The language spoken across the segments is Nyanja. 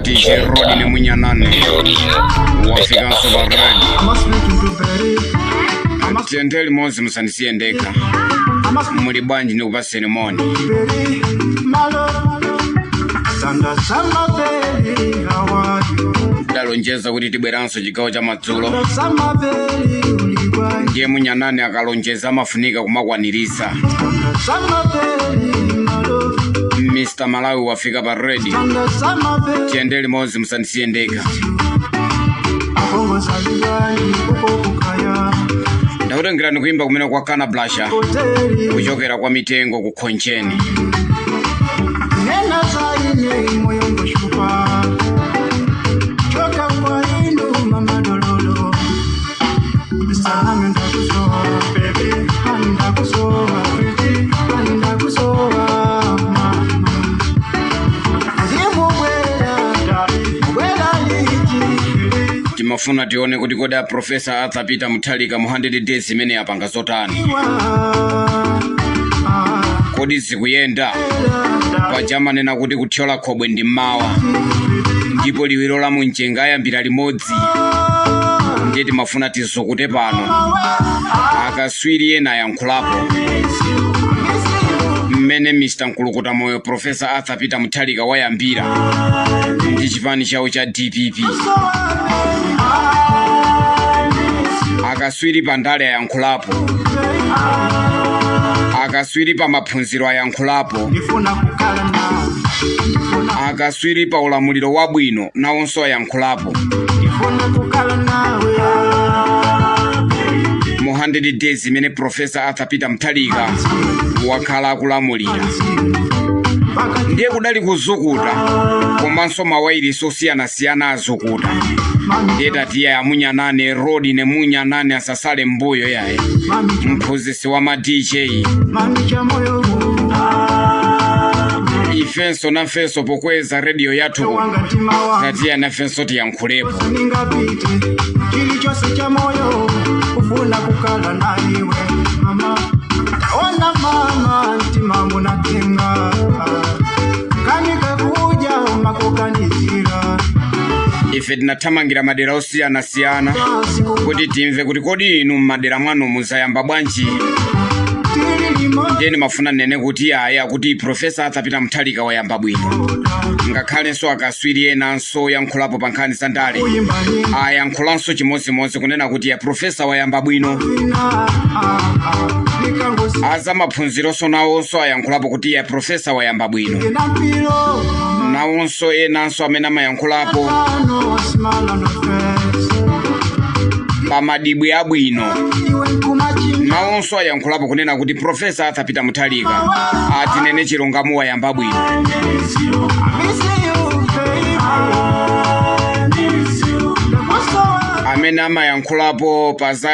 DJ Rodi Munyanane wafikanso pa radio. Tiyende limodzi, musandisiye ndekha. Muli bwanji? Ndikupaseni moni. Tidalonjeza kuti tibweranso chigawo cha madzulo. Ndiye Munyanane akalonjeza amafunika kumakwanirisa. Mr Malawi wafika pa radio. Tiyende limodzi, musandisiye ndekha. Ndakutengerani kuimba kumene kwa Kana Blasha kuchokera kwa Mitengo ku Khoncheni. Nena zaine moyo ngoshupa choka kwa inu mama dololo Mr. Ndakusowa baby, ndakusowa pretty, ndakusowa mama. Ndimubwera bwera liti? Timafuna tione kuti kodi a Professor Arthur Peter Mutharika mu 100 days imene apanga zotani? Kodi zikuyenda? Pajamanena kuti kuthyola khobwe ndi mmawa, ndipo liwiro la mumchenga ayambira limodzi. Ndiye timafuna tizukute pano. Akaswiri ena ayankhulapo mmene Mr Mkulukuta Moyo Professor Arthur Peter Mutharika wayambira ndi chipani chawo cha DPP. Akaswiri pa ndale ayankhulapo, akaswiri pa maphunziro ayankhulapo, Ndifuna kukhala nawe, ndifuna. Akaswiri pa ulamuliro wabwino nawonso ayankhulapo. Ndifuna kukhala nawe. Mu 100 days imene Professor Arthur Peter Mutharika wakhala akulamulira, ndiye kudali kuzukuta komanso mawayilesi osiyanasiyana azukuta. Ndiye tatiye amunyanane Rodi nemunyanane asasale mbuyo yaye, mphunzitsi wa ma DJ. Mami cha moyo. Ifenso nafenso pokweza rediyo yathu, wanga mtima wa tatiye nafenso tiyankhulepo. Ningapite chilichonse cha moyo kufuna kukhala na iwe mama, ona mama, mtima munatenga kanika kuja makukanizira. Ife tinathamangira madera osiyanasiyana kuti timve kuti kodi inu mmadera mwanu muzayamba bwanji? Tililimo. Ndiye ndimafuna nene kuti aya kuti Professor Arthur Peter Mutharika wayamba bwino, ngakhalenso akaswiri enanso yankhulapo pa nkhani za ndale Kuyimbani. Ayankhulanso chimodzimodzi kunena kuti ya professor wayamba bwino. Ina nikangosi. Azamaphunzironso nawonso ayankhulapo kuti ya professor wayamba bwino. Na mpilo. Nawonso enanso amene amayankhulapo No smile on the face. pa madibwe abwino Iwe nkumachinga. nawonso ayankhulapo kunena kuti Professor Arthur Peter Mutharika, atinene chilungamo, wayamba bwino. I miss you, baby. Ndakusowa. Amene amayankhulapo pa za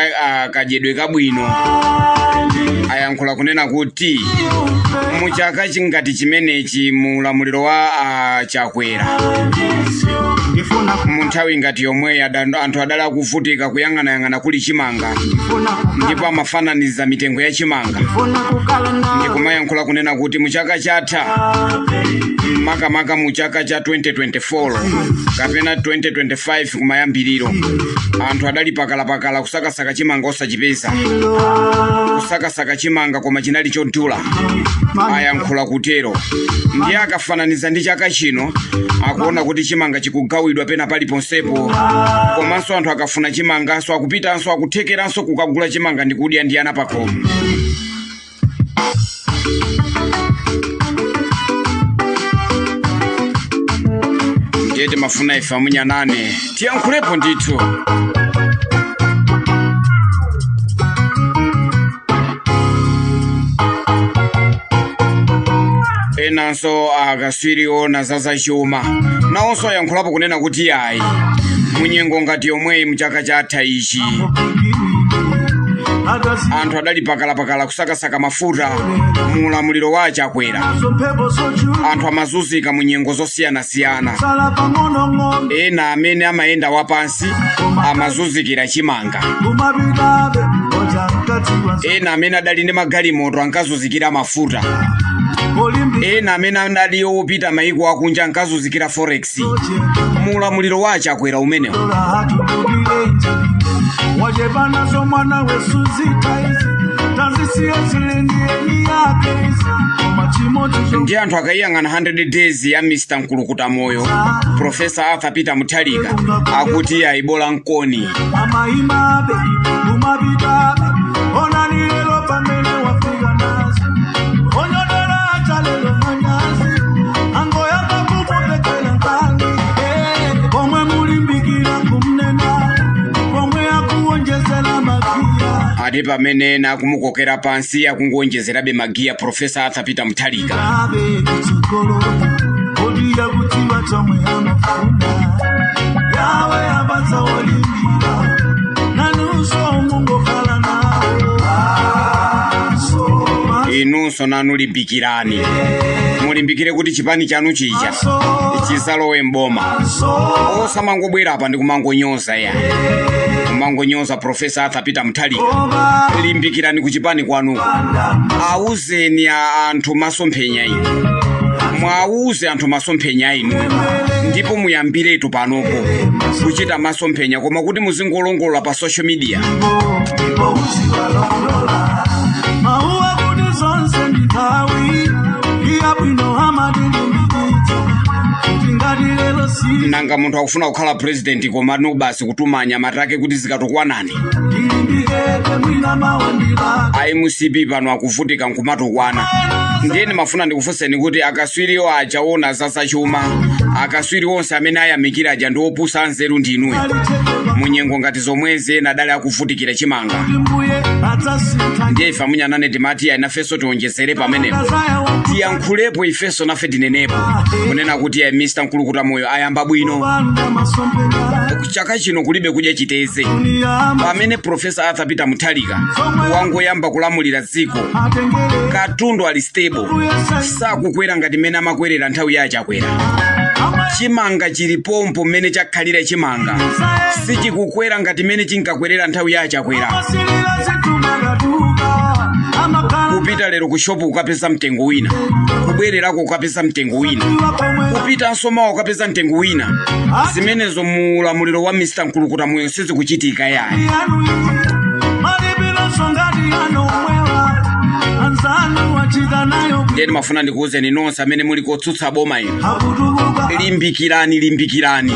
kadyedwe kabwino ayankhula kunena kuti mu chaka chingati chimenechi mu ulamuliro wa Chakwera, Ndifuna. mu nthawi ngati yomweyi anthu adali akuvutika kuyang'anayang'ana kuli chimanga, Ndifuna. ndipo amafananiza mitengo ya chimanga. Ndifuna kukhala nawe. Ndikumayankhula kunena kuti mu chaka chatha, makamaka mu chaka cha 2024 kapena 2025 kumayambiriro, anthu adali pakalapakala kusakasaka chimanga osachipeza, kusakasaka chimanga koma chinali chodula. Ayankhula kutero. Ndiye akafananiza ndi chaka chino, akuona kuti chimanga chikugawidwa pena paliponsepo, komanso anthu akafuna chimanganso akupitanso akuthekeranso kukagula chimanga ndi kudya ndi ana pakhomo. Ndiye timafuna ife amunyanane tiyankhulepo ndithu. Enanso akaswiri ona za zachuma nawonso ayankhulapo kunena kuti ayi, munyengo ngati yomweyi mchaka chatha ichi, anthu adali pakalapakala kusakasaka mafuta mu ulamuliro wa Chakwera. Anthu amazunzika mu nyengo zosiyanasiyana. Ena amene amayenda wapansi amazunzikira chimanga. Sankadziwa Ena amene adali ndi magalimoto ankazunzikira mafuta. Olimbi. Ena amene adali opita maiko akunja ankazunzikira forex. Mulamuliro wa Chakwera umenewo. Wachepanazo mwana wesuzitaizi tazisiye zilindiyeni yake izi koma chimodzi. Ndi anthu akayiyang'ana 100 days ya Mr Mkulukuta Moyo, Professor Arthur Peter Mutharika, akuti ayibola nkoni. Amaimabe kumabitabe onani lero pamene wafika nazo onyodera acha lero manyazi angoyamba kumupekela nkani pomwe mulimbikira kumnena pomwe akuwonjezera magiya. Ati pamene ena akumukokera pansi, akungonjezerabe magiya Professor Arthur Peter Mutharika. Abe kutsogolo odiya kutiwa chomwe amafuna yawe abatsa olimbira nanunso mungokhala nawo maso. Inunso nanu limbikirani, mulimbikire kuti chipani chanu chija maso chisalowe mboma. Maso. Osamangobwera apa ndi kumangonyoza ya kumangonyoza Professor Arthur Peter Mutharika. Oba. Limbikirani kuchipani kwanuko, awuzeni anthu masomphenya inu, mwawuze anthu masomphenya inu, ndipo muyambiretu panopo kuchita masomphenya, koma kuti muzingolongola pa social media. Ndipo uziwalondola mauwa kuti zonse ndi nthawi iyabwino amatilimbikitsa kuti ngati lero si Nanga munthu akufuna kukhala president, koma no basi kutumanya matake kuti zikatukwanani. Ndilimbikete mwina mawandilaka. MCP pano akuvutika nkumatukwana. Ndiye ndimafuna ndikufunseni kuti akaswiriwo aja ona zachuma, akaswiri onse amene ayamikira aja ndi opusa anzeru ndinuyo? Munyengo ngati zomwezi ena adali akuvutikira chimanga. Mbuye adzasintha. Ndiye ife amunyanane timati ayi, nafenso tionjezere pamenepo, Kazaya. tiyankhulepo ifenso, nafe tinenepo kunena kuti ayi, Mr Mkulukuta Moyo ayamba bwino. Wanda masomphenya. Chaka chino kulibe kudya chiteze. Niyama. Pamene Professor Arthur Peter Mutharika wangoyamba kulamulira dziko, Atengere. katundu ali stable, sakukwera ngati mmene amakwerera nthawi ya Chakwera. Chimanga chili pompo mmene chakhalira chimanga, sichikukwera ngati mmene chinkakwerera nthawi ya Chakwera. Amasilira zitumagaduka amakhala. Kupita lero ku shopu ukapeza mtengo wina, kubwererako ukapeza mtengo wina, kupitanso mawa ukapeza mtengo wina. Zimenezo mu ulamuliro wa Mr Mkulukuta Moyo sizikuchitika yayi. Malipiro ngati anomwewa anzanu wachita nayo. Ndiye ndimafuna ndikuwuzeni nonse amene muli kotsutsa boma ino, Akutukuka. limbikirani, limbikirani.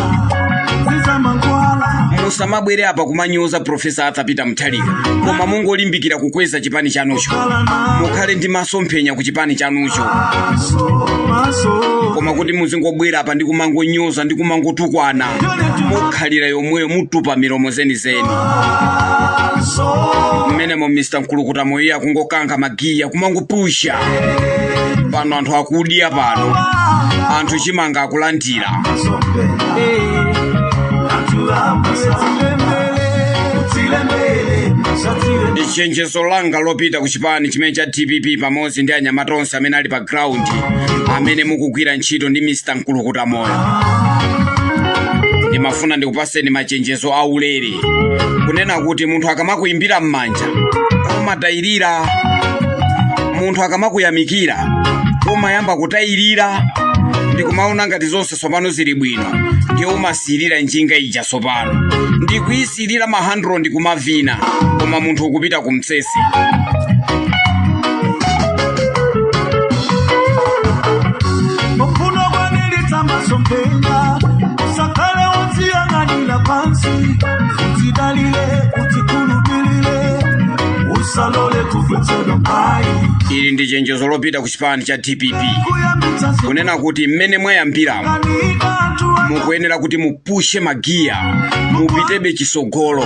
Zizamankhwala. Musamabwere apa kumanyoza Professor Arthur Peter Mutharika, koma mungolimbikira kukweza chipani chanucho, Khala na mukhale ndi masomphenya ku chipani chanucho. Maso maso. Koma kuti muzingobwera apa ndi kumangonyoza ndi kumangotukwana, mukhalira yomweyo, mutupa milomo zenizeni. Maso. Mmenemo Mr Mkulukuta Moyo akungokankha magiya, kumangopusha. Pano anthu akudya, pano anthu chimanga akulandira. Masomphenya atulambasa Chenjezo langa lopita ku chipani chimene cha DPP pamodzi ndi anyamata onse amene ali pa ground, amene mukugwira ntchito ndi Mr Mkulukuta Moyo, ndimafuna ndikupaseni machenjezo aulere kunena kuti munthu akamakuimbira m'manja umatayirira, munthu akamakuyamikira umayamba kutayirira ndikumaona ngati zonse tsopano zili bwino. Ndiye umasirira njinga ija tsopano ndikuyisirira mahandro ndikumavina, koma munthu ukupita kumtsese. Mufuna kwaniritsa masomphenya usakhale wodziyang'anira pansi, udzidalire, udzikhulupirire, usalole kugwetsedwa mphwayi. Ili ndi chenjezo lopita ku chipani cha DPP Kuyambitsa kunena kuti mmene mwayambiramo zikanika anthu mukuyenera kuti mupushe magiya, mupitebe chisogolo,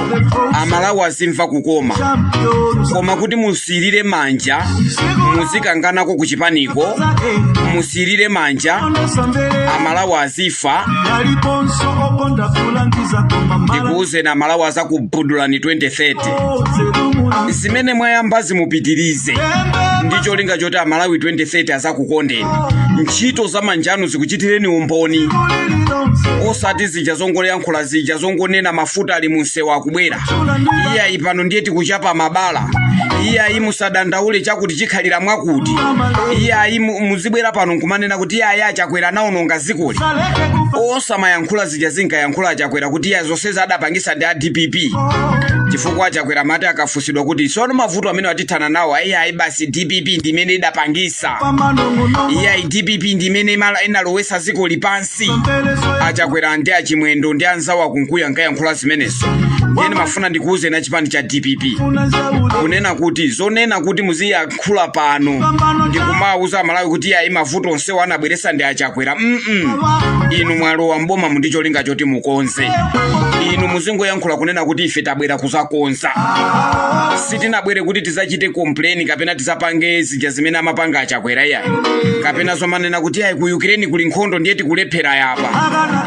Amalawi azimva kukoma. Champion. Koma kuti musirire manja, muzikanganako ku chipaniko, musirire manja, Amalawi azifa. Aliponso okonda kulangiza koma mala. Ndikuwuzeni, Amalawi azakubudulani 2030. Zimene mwayamba zimupitirize. Ndi cholinga choti Amalawi 2030 azakukondeni. Ntchito za manja anu zikuchitireni umboni, osati zija zongoyankhula, zija zongonena mafuta ali munsewu akubwera. Iyayi, pano ndiye tikuchapa mabala. Iyayi, musadandaule, chakuti chikhalira mwakuti. Iyayi, muzibwera pano nkumanena kuti iyayi, Achakwera anaononga zikoli. Osamayankhula zija zinkayankhula Achakwera kuti iya, zonse adapangisa ndi a DPP, chifukwa Achakwera mati akafusidwa kuti tsono mavuto amene watithana nawo, iyayi, basi DPP ndimene idapangisa, iyayi, DPP ndimene inalowesa zikoli pansi. Achakwera ndi Achimwendo ndi anzawo akunkuya nkayankhula zimenezo. Ndiye ndimafuna ndikuwuzeni achipani cha DPP kunena kuti zonena kuti muziyankhula pano ndikumawuza Amalawi kuti iyayi, mavuto onsewo anabweresa ndi Achakwera, Inu mwalowa mboma mundi cholinga choti mukonze. Inu muzingoyankhula kunena kuti ife tabwera kuzakonza, sitinabwere kuti tizachite complain kapena tizapange zija zimene amapanga Achakwera, iyayi, kapena zomanena kuti iyayi, ku Ukraine kuli nkhondo ndiye tikulephera yapa,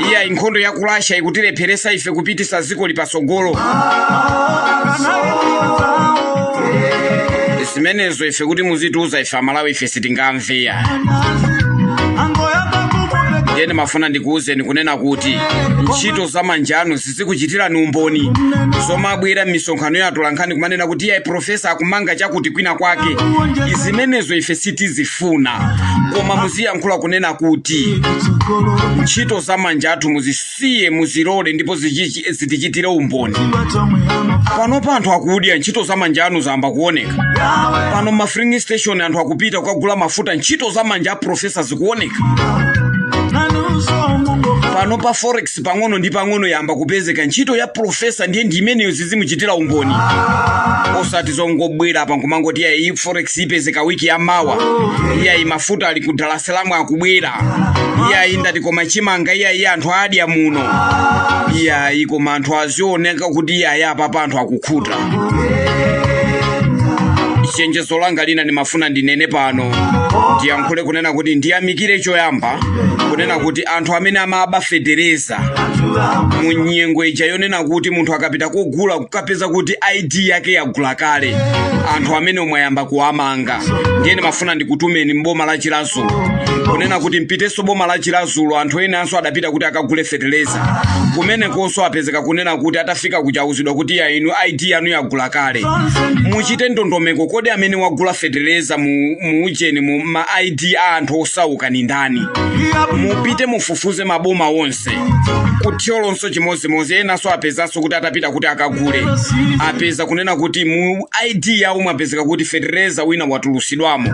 iyayi, nkhondo ya ku Russia ikutilepheresa ife kupitisa dziko lipasogolo. Zimenezo ife kuti muzitiuza ife Amalawi, ife sitingamve, iyayi. Ndiye ndimafuna ndikuwuzeni kunena kuti ntchito za manja anu zizikuchitirani umboni. Zomabwera m'misonkhano ya atolankhani kumanena kuti iyayi, professor akumanga chakuti kwina kwake, izimenezo ife sitizifuna, koma muziyankhula kunena kuti ntchito za manja athu muzisiye, muzilole ndipo zitichitire umboni. Panopa anthu akudya, ntchito za manja anu zayamba kuoneka. Pano ma filling station anthu akupita kukagula mafuta, ntchito za manja a professor zikuoneka. Pano pa forex pang'ono ndi pang'ono yamba kupezeka, ntchito ya professor ndiye ndi imeneyo, zizimuchitira umboni, osati zongobwera apa nkumangoti iyayi, forex ipezeka wiki yamawa, iyayi, mafuta ali ku Dar es Salaam akubwera, iyayi, ndati koma chimanga, iyayi, anthu adya muno, iyayi, koma anthu azioneka kuti iyayi, apapa anthu akukhuta. Chenjezo langa lina ndimafuna ndinene pano, ndiyankhule kunena kuti ndiyamikire choyamba kunena kuti anthu amene amaba fetereza mu nyengo ija yonena kuti munthu akapita kogula kukapeza kuti ID yake yagula kale, anthu amene mwayamba kuwamanga. Ndiye ndimafuna ndikutumeni mboma la Chiradzulu kunena kuti mpitenso boma la Chiradzulu. Anthu enanso adapita kuti akagule fetereza, kumenekonso apezeka kunena kuti atafika kuchauzidwa kuti ya, inu ID yanu yagula kale. Muchite ndondomeko, kodi amene wagula fetereza mu ujeni, mu ma ID a anthu osauka ni ndani? Mupite mufufuze maboma onse. Kuthyolonso chimodzimodzi, enanso apezanso kuti atapita kuti akagule apeza kunena kuti mu ID yawo mwapezeka kuti fetereza wina watulusidwamo.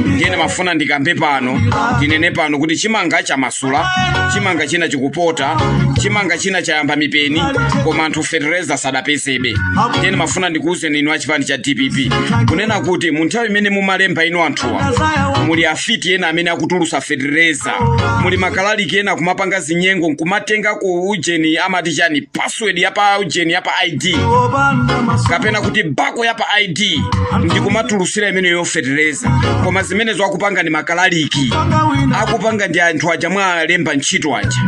Ndiye ndimafuna ndikambe pano, ndinene pano kuti chimanga chamasula, chimanga china chikupota, chimanga china chayamba mipeni, koma anthu fetereza sadapezebe. Ndiye ndimafuna ndikuwuzeni inu achipani cha DPP kunena kuti mu nthawi imene mumalemba inu anthuwa, muli afiti ena amene akutulusa fetereza, muli makalaliki ena kumapanga zinyengo nkumatenga ku ujeni, amati chani, password ya pa ujeni, ya pa ID, kapena kuti barcode ya pa ID, ndikumatulusira imeneyo fetereza. Koma zimenezo akupanga ndi makalaliki, akupanga ndi anthu aja mwalemba ntchito aja.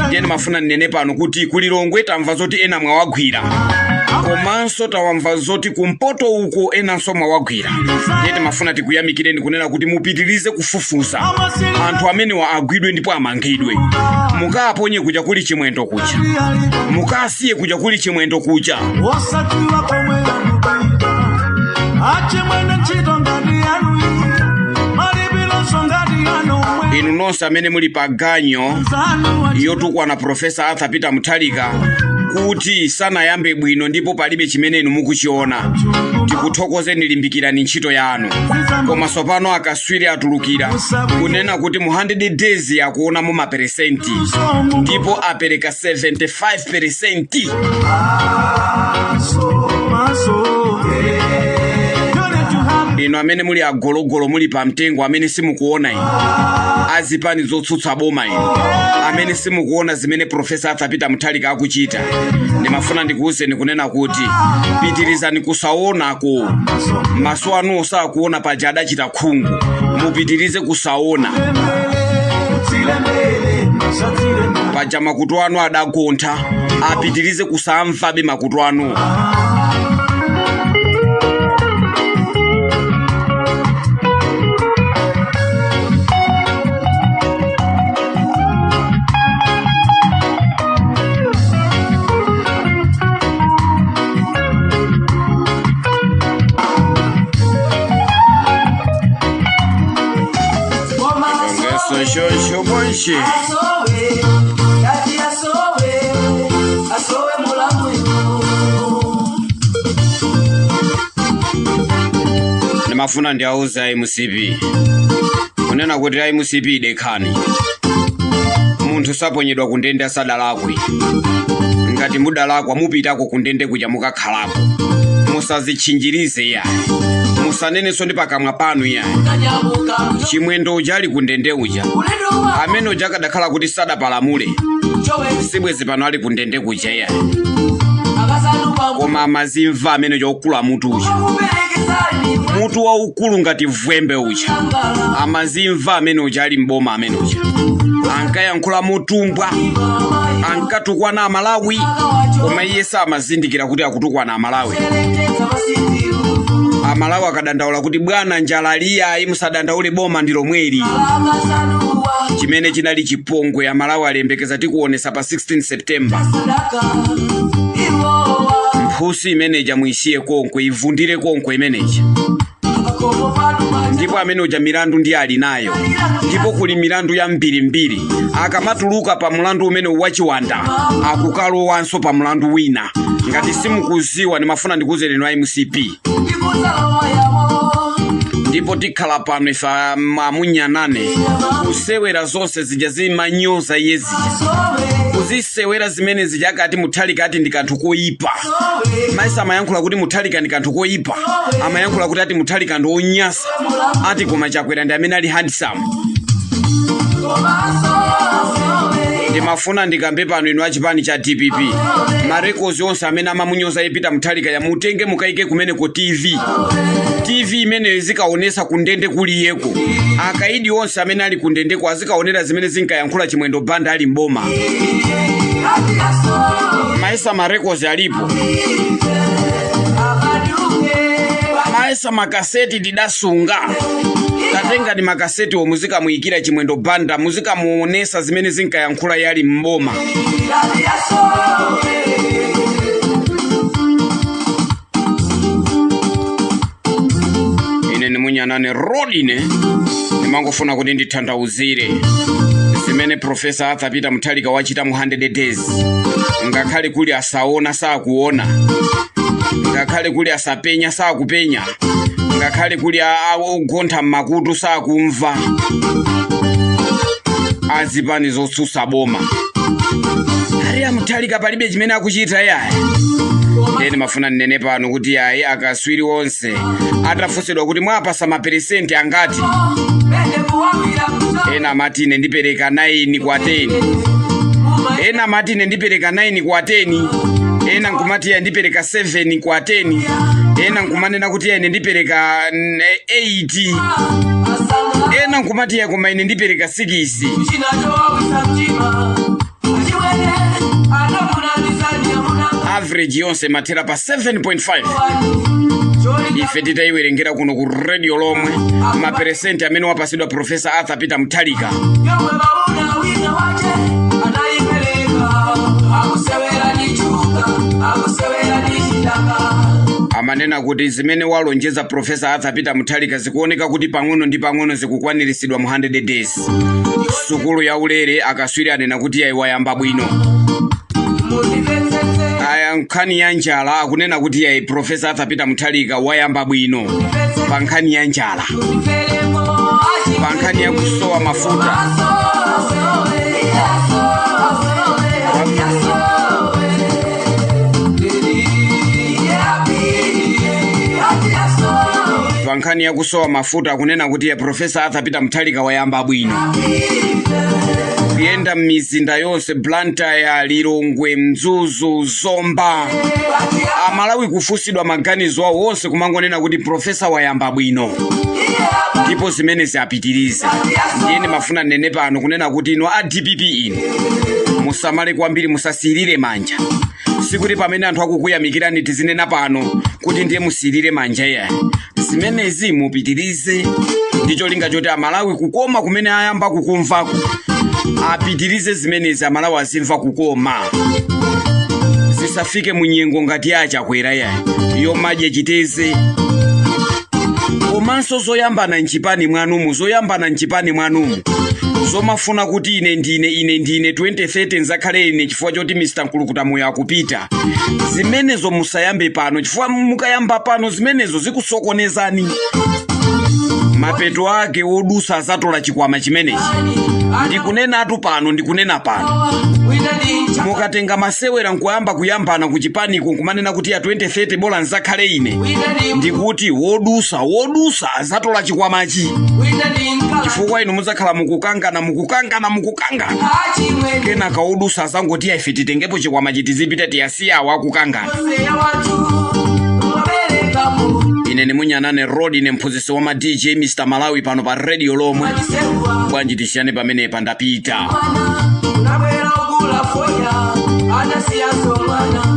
Ndiye ndimafuna ndinene pano kuti kulilongwe tamva zoti ena mwawagwira, komanso tawamva zoti kumpoto uko enanso mwawagwira. Ndiye timafuna tikuyamikireni kunena kuti mupitirize kufufuza anthu amenewa, agwidwe ndipo amangidwe. Mukaponye kuja kuli Chimwendo kuja, mukasiye kuja kuli Chimwendo kuja. Osatiwa komwe yakupita, Achimwene, ntchito ngati yanu, malipilonso ngati yanu omwe. Inu nonse amene muli pa ganyo zanu yotukwana Professor Arthur Peter Mutharika kuti sanayambe bwino ndipo palibe chimene inu mukuchiona, tikuthokozeni, limbikirani ntchito yanu. Koma tsopano akaswiri atulukira kunena kuti mu 100 days akuonamo maperesenti ndipo apereka 75%. Maso, you need to have Inu amene muli agologolo, muli pa mtengo, amene simukuona, inu azipani zotsutsa boma, inu amene simukuona zimene Professor Arthur Peter Mutharika akuchita, ndimafuna ndikuwuzeni kunena kuti pitirizani kusaonako. Maso anu osakuona paja adachita khungu, mupitirize kusaona. Paja makutu anu adagontha, apitirize kusamvabe makutu anu. Soshosho bonshi. Asowe, kati asowe, asowe mulamu yo. Ndimafuna ndiauze a MCP kunena kuti a MCP dekhani, munthu saponyedwa kundende asadalakwe. Ngati mudalakwa, mupitako kundende kuja, mukakhalako. Musazitchinjirize yayi, musanenenso ndi pakamwa panu yayi. Kanyamuka. Chimwendo uja ali kundende uja, Ulendo wa amene uja akadakhala kuti sadapalamule, chowe. sibwezi pano ali kundende kuja yayi. Akasanu pa. Koma amazimva amene uja okula mutu uja, Kuperekezani. Mutu waukulu ngati vwembe uja. Mwangala. Amazimva amene uja ali mboma, amene uja ankayankhula motumbwa, ankatukwana Amalawi, koma iye samazindikira kuti akutukwana Amalawi. Amalawi akadandaula kuti bwana, njala liyayi, musadandaule, boma ndi lomweli. Chimene chinali chipongwe, Amalawi alembekeza tikuonesa pa 16 September. Mphusi imeneja muisiye konko, ivundire konko imeneja. Ndipo amene uja milandu ndi ali nayo, ndipo kuli milandu ya mbirimbiri. Akamatuluka pa mulandu umene wachiwanda, akukalowanso pa mulandu wina. Ngati simukuziwa, ndimafuna ndikuwuzeni inu a MCP, ndipo tikhala pano ife amunyanane kusewera zonse zija zimanyoza iye zija, kuzisewera zimene zija. Akati Muthalika ati ndi kanthu koyipa, maisa amayankhula kuti Muthalika ndi kanthu koyipa, amayankhula kuti ati Muthalika ndi onyasa, ati koma Chakwera ndi amene ali handsome. Ndimafuna ndikambe pano inu achipani cha DPP, ma records onse amene amamunyoza ipita Muthalika yamutenge, mukaike kumeneko TV. TV imeneyo izikaonesa kundende kuliyeko, akaidi onse amene ali kundendeko azikaonera zimene zinkayankhula Chimwendo Banda ali mboma. Maisa ma records alipo, maisa makaseti tidasunga. Tatenga ndi makaseti wo, muzikamuyikira Chimwendo Banda, muzikamuonesa zimene zinkayankhula yali mboma. Ine ndimunyanane rodine, ndimangofuna kuti nditanthauzire zimene Professor Arthur Peter Muthalika wachita mu 100 days. Ngakhale kuli asaona sakuona, ngakhale kuli asapenya sakupenya, ngakhale kuli ogontha mmakutu sakumva, azipani zotsutsa boma ari amuthalika palibe chimene akuchita yayi. Ndiye ndimafuna ndinene pano kuti yayi, akaswiri onse atafunsidwa kuti mwapasa maperesenti angati, ena amati ine ndipereka 9 kwa 10, ena amati ine ndipereka 9 kwa 10, ena nkumati iye ndipereka 7 kwa 10, ena nkumanena kuti ine ndipereka 8, ena nkumati iye koma ine ndipereka 6. Average yonse mathera pa 7.5. Ife titayiwerengera kuno ku radio lomwe, maperesenti amene wapasidwa Professor Arthur Peter Muthalika, Yomwe mauna wina wache anaipeleka, akusewera ni chuka, akusewera ni chitaka. Amanena kuti zimene walonjeza Professor Arthur Peter Muthalika zikuoneka kuti pang'ono ndi pang'ono zikukwaniritsidwa mu 100 days. Sukulu ya ulere, akaswiri anena kuti yayi, wayamba bwino. Mundipetsetse. Aya, nkhani ya njala, akunena kuti yayi, Professor Arthur Peter Muthalika wayamba bwino pa nkhani ya njala. Mundipeleko. Pa nkhani ya kusowa mafuta, Asowe, asowe, asowe, asowe. Pa nkhani ya kusowa mafuta, akunena kuti ya Professor Arthur Peter Muthalika wayamba bwino kuyenda m'mizinda yonse, Blantyre, Lilongwe, Mzuzu, Zomba, Amalawi kufunsidwa maganizo awo onse kumangonena kuti professor wayamba bwino, ndipo zimene ziapitirize. Ndiye ndimafuna nene pano kunena kuti ino a DPP, ino musamale kwambiri, musasirire manja. Sikuti pamene anthu akukuyamikirani tizinena pano kuti ndiye musirire manja yayi. Zimenezi mupitirize ndi cholinga choti Amalawi kukoma kumene ayamba kukumvako apitirize zimenezi, Amalawi azimva kukoma, zisafike munyengo ngati ya Achakwera yayi, yomadya chiteze. Komanso Komanso zoyambana mchipani mwanumu, zoyambana mchipani mwanumu, zomafuna kuti ine ndine, ine ndine, 2030 nzakhale ine chifukwa choti Mr Mkulukuta Moyo akupita, zimenezo musayambe pano, chifukwa mukayamba pano zimenezo zikusokonezani. Mapeto ake wodusa azatola chikwama chimenechi. Ndikunenatu pano, ndikunena pano, mukatenga masewera nkuyamba kuyambana kuchipaniko, nkumanena kuti ya 2030 bola nzakhale ine, ndikuti wodusa, wodusa azatola chikwamachi, chifukwa inu mudzakhala mukukangana, mukukangana, mukukangana. Kenaka wodusa azangoti, "Ife titengepo chikwamachi, tizipita, tiyasiyawo akukangana." Ine ni Munyanane Road, ine mphunzitsi wa ma DJ, Mr Malawi, pano pa Radio Lomwe. Bwanji tisiyane pamenepa? Ndapita. Unabwera ogula foya, anasiyaso mwana.